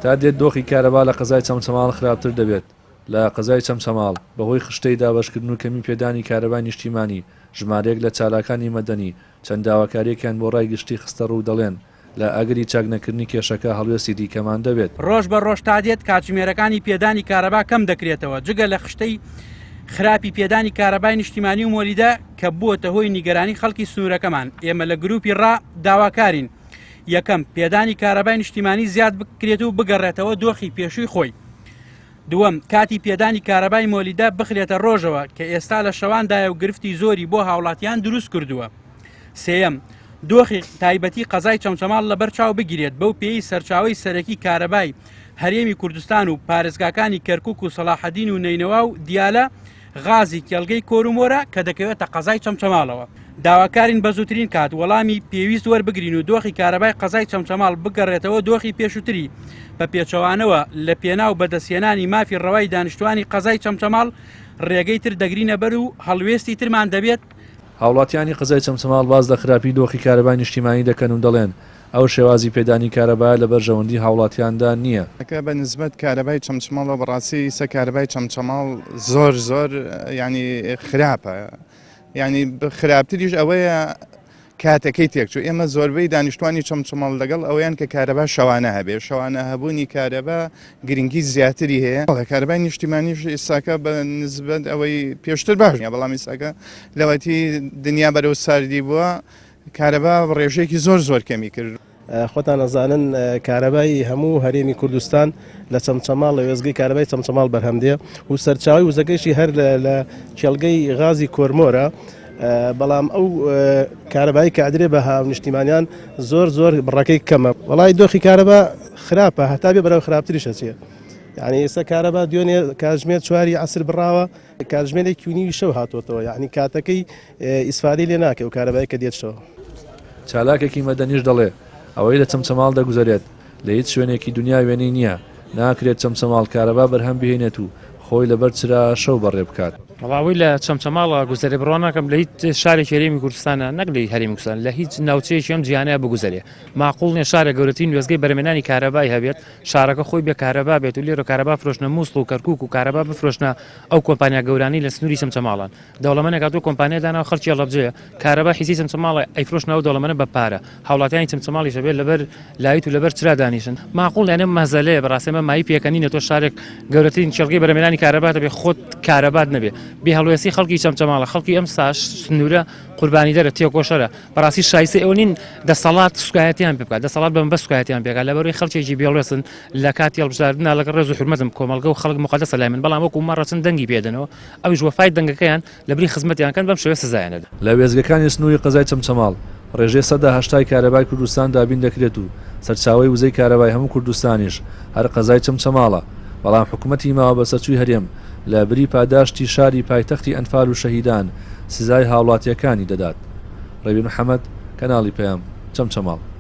تا دێت دۆخی کارەبا لە قەزای چەمچەماڵ خراپتر دەبێت. لە قەزای چەمچەماڵ، بەهۆی خشتەی دابەشکردن و کەمی پێدانی کارەبای نیشتیمانی، ژمارەیەک لە چالاکانی مەدەنی چەند داواکارییەکیان بۆ ڕای گشتی خستەڕوو و دەڵێن، لە ئەگەری چاکنەکردنی کێشەکە هەڵوێستی دیکەمان دەبێت. ڕۆژ بە ڕۆژ تا دێت کاتژمێرەکانی پێدانی کارەبا کەم دەکرێتەوە، جگە لە خشتەی خراپی پێدانی کارەبای نیشتیمانی و مۆلیدە کە بووەتە هۆی نیگەرانی خەڵکی سنوورەکەمان، ئێمە لە گروپی ڕا داواکارین، یەکەم، پێدانی کارەبای نیشتیمانی زیاد بکرێت و بگەڕێتەوە دۆخی پێشووی خۆی. دووەم، کاتی پێدانی کارەبای مۆلیدە بخرێتە ڕۆژەوە کە ئێستا لە شەواندایە و گرفتی زۆری بۆ هاوڵاتیان دروست کردووە. سێیەم، دۆخی تایبەتی قەزای چەمچەماڵ لەبەر چاو بگیرێت بەو پێیەی سەرچاوەی سەرەکی کارەبای هەرێمی کوردستان و پارێزگاکانی کەرکوک و سەڵاحەدین و نەینەوا و دیالە غازی کێڵگەی کۆرومۆرە کە دەکەوێتە قەزای چەمچەماڵەوە. داواکارین بە زووترین کات وەڵامی پێویست وەربگرین و دۆخی کارەبای قەزای چەمچەماڵ بگەڕێتەوە دۆخی پێشووتری، بە پێچەوانەوە لە پێناو بەدەستهێنانی مافی ڕەوای دانیشتوانی قەزای چەمچەماڵ ڕێگەی تر دەگرینە بەر و هەڵوێستی ترمان دەبێت. هاوڵاتیانی قەزای چەمچەماڵ باس لە خراپی دۆخی کارەبای نیشتیمانی دەکەن و دەڵێن، ئەو شێوازی پێدانی کارەبایە لە بەرژەوەندی هاوڵاتیاندا نییە. کە بە نسبەت کارەبای چەمچماڵەوە بەڕاستی ئیسە کارەبای چەمچەماڵ زۆر زۆر یعنی خراپە یعنی خراپتریش ئەوەیە کاتەکەی تێکچوو ئێمە زۆربەی دانیشتوانی چەمچەماڵ لەگەڵ ئەویان کە کارەبا شەوانە هەبێ شەوانە هەبوونی کارەبا گرنگی زیاتری هەیە کارەبای نیشتیمانیش ئێستاکە بە نسبەت ئەوەی پێشتر باش نیە بەڵام ئێستاکە لەوەتی دنیا بەرەو ساردی بووە کارەبا ڕێژەیەکی زۆر زۆر کەمی کرد. خۆتان ئەزانن کارەبای هەموو هەرێمی کوردستان لە چەمچەماڵ لە وێستگەی کارەبای چەمچەماڵ بەرهەم دێ و سەرچاوی وزەکەیشی هەر لە کێڵگەی غازی کۆرمۆرە بەڵام ئەو کارەبایی کە ئەدرێ بە هاونیشتیمانیان زۆر زۆر بڕەکەی کەمە وەڵی دۆخی کارەبا خراپە هەتا بێ بەرەو خراپتریش ئەچێ یعنی ئێستا کارەبا دوێنێ کاتژمێر چواری عەسر بڕاوە کاتژمێرێکی و نیوی شەو هاتۆتەوە یعنی کاتەکەی ئیسفادەی لێ ناکەی ئەو کارەبای کە دێت شەو. چالاکێکی مەدەنیش دەڵێ، ئەوەی لە چەمچەماڵ دەگوزەرێت لە هیچ شوێنێکی دونیا وێنەی نییە، ناکرێت چەمچەماڵ کارەبا بەرهەم بهێنێت و خۆی لەبەر چرا شەو بەڕێ بکات. وەڵا ئەوەی لە چەمچەماڵ گوزەرێ بڕوا ناکەم لە هیچ شارێکی هەرێمی کوردستانە نەک لە هەرێمی کوردستان لە هیچ ناوچەیەکی ئەم جیهانەیە بگوزەرێ ماقوڵ نیە شارێک گەورەترین وێستگەی بەرهەمهێنانی کارەبای هەبێت شارەکە خۆی بێ کارەبا بێت و لێرە کارەبا فرۆشنە موسڵ و کەرکوک و کارەبا بفرۆشنە ئەو کۆمپانیا گەورانەی لە سنووری چەمچەماڵان دەوڵەمەنێک هاتووە کۆمپانیای داناوە خەڵکی هەڵەبجەیە کارەبا حیزی چەمچەماڵە ئەیفرۆشنە ئەو دەوڵەمەنە بە پارە هاوڵاتیانی چەمچەماڵیش ئەبێت لەبەر لایت و لەبەر چرا دانیشن ماقوڵ یانە مەزەلەیە بەڕاستی ئەمە مایەی پێکەنینە تۆ شارێک گەورەترین کێڵگەی بەرهەمهێنانی کارەبات هەبێ خۆت کارەبات نەبێ بێ هەڵوێستی خەڵکی چەمچەماڵە خەڵکی ئەم ساش سنوورە قوربانیدەرە تێکۆشەرە بەڕاستی شایستەی ئەوە نین دەسەڵات سوکایەتیان پێ بکات دەسەڵات بە مەبەست سوکایەتیان پێ بکات لەبەرئەوەی خەڵکێکی بێڵوێستن لە کاتی هەڵبژاردنا لەگەڵ ڕێز و حورمەتم کۆمەڵگە و خەڵک موقەدەسە لای من بەڵام وەکو مەڕەچن دەنگی پێدەنەوە ئەویش وەفای دەنگەکەیان لەبری خزمەتیان کەن بەم شێوەیە سزایان ئەدەن. لە وێستگەکانی سنووری قەزای چەمچەماڵ، ڕێژەی 80% ی کارەبای کوردستان دابین دەکرێت و سەرچاوەی وزەی کارەبای هەموو کوردستانیش هەر قەزای چەمچەماڵە، بەڵام حکومەتی ماوەبەسەرچووی هەرێم لە بری پاداشتی شاری پایتەختی ئەنفال و شەهیدان، سزای هاوڵاتییەکانی دەدات. ڕێبین محەمەد، کەناڵی پەیام، چەمچەماڵ.